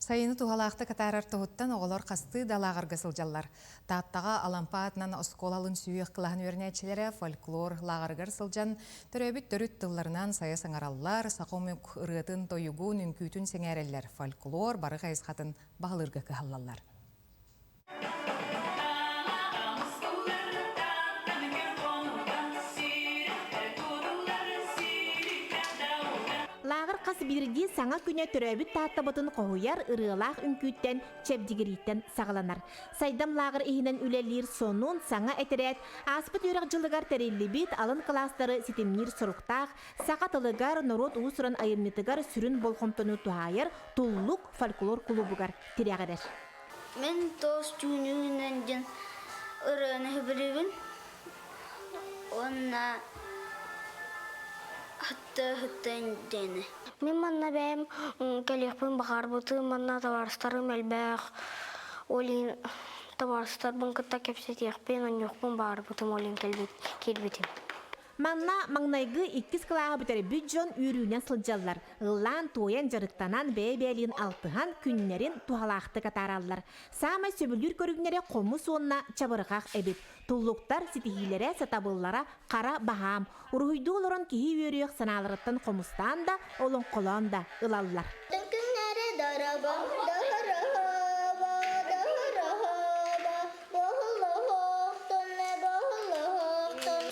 Сайыны туһалаахтык атаарар туһуттан оҕолор хастыы да лааҕырга сылдьаллар. Тааттаҕа Алампа аатынан оскуола алын сүһүөх кылааһын үөрэнээччилэрэ фольклор лааҕырыгар сылдьан, төрөөбүт төрүт тылларынан сайа саҥараллар, саха омук ырыатын, тойугун, үҥкүүтүн сэҥээрэллэр, фольклор бары хайысхатын баһылыырга кыһаллаллар. Лааҕыр хас биирдии саҥа күнэ төрөөбүт Тааттабытын хоһуйар ырыалаах үҥкүүттэн, чэбдигирииттэн саҕаланар. Сайдам лааҕыр иһинэн үлэлиир сонун, саҥа этэрээт ааспыт үөрэх дьылыгар тэриллибит алын кылаастары ситимниир соруктаах, саха тылыгар, норуот уус-уран айымньытыгар сүрүн болҕомтону туһаайар Туллук фольклор кулуубугар тирэҕирэр. Мин туос түүнүгүнэн диэн ырыаны сөбүлүүбүн уонна хатты-хаттын диэни. Мин манна бэйэм кэлиэхпин баҕарбытым, манна табаарыстарым элбэх, ол иһин табаарыстарбын кытта кэпсэтиэхпин, оонньуохпун баҕарбытым, ол иһин киирбитим. Манна маҥнайгы иккис кылааһы бүтэрбит дьон үөрүүнэн сылдьаллар, ыллаан-туойан дьарыктанан, бэйэ-бэйэлиин алтыһан, күннэрин туһалаахтык атаараллар. Саамай сөбүлүүр көрүҥнэрэ хомус уонна чабырҕах эбит. Туллуктар ситиһиилэрэ, сатабыллара хара баһаам. Уруһуйдуу олорон киһи үөрүөх санааларыттан хомустаан да, олоҥхолоон да ылаллар. Күннэри дорого, дорого, дорого,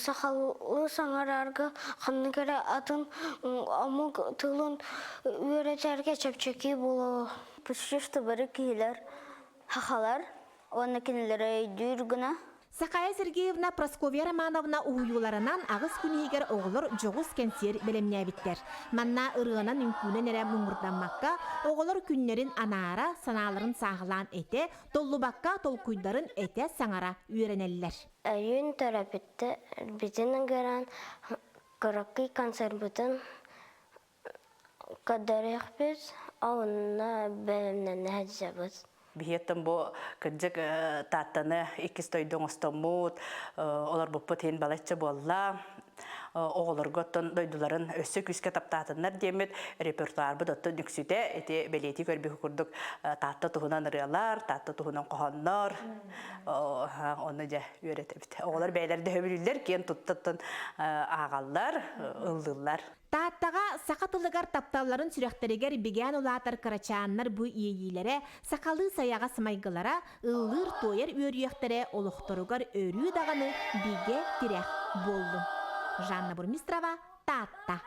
Сахалыы саҥарарга ханнык эрэ атын омук тылын үөрэтэргэ чэпчэки буолуо. Почти что бары киһилэр сахалар уонна кинилэри өйдүүр гына. Сахая Сергеевна Прасковья Романовна уһуйууларынан аҕыс күн иһигэр оҕолор дьоҕус кэнсиэр бэлэмнээбиттэр. Манна ырыанан үҥкүүнэн эрэ муҥурдаммакка, оҕолор күннэрин анаара, санааларын сааһылаан этэ, толлубакка толкуйдарын этэ саҥара үөрэнэллэр. Өйүүн төрөппүттэрбитин ыҥыран кыракый концерпытын көрдөрүөхпүт, онно бэлэмнэнэ сылдьабыт. Биһиэттэн бу кырдьык Тааттаны иккис дойду оҥостоммут, олорбуппут иһин балачча буолла. Оҕолорго оттон дойдуларын өссө күүскэ таптаатыннар диэммит репертуарбыт оттон үксүтэ ити бэлиэтии көрбүт курдук Таатта туһунан ырыалар, Таатта туһунан хоһооннор ону дьэ үөрэтэбит. Оҕолор бэйэлэр да сөбүлүүллэр, киэн туттан ааҕаллар, ыллыыллар. Тааттаҕа саха тылыгар тапталларын сүрэхтэригэр бигээн улаатар кырачааннар бу иэйиилэрэ, сахалыы сайаҕас майгылара, ыллыыр-туойар үөрүйэхтэрэ олохторугар өрүү даҕаны бигэ тирэх буоллун. Жанна Бурмистрова, Таатта.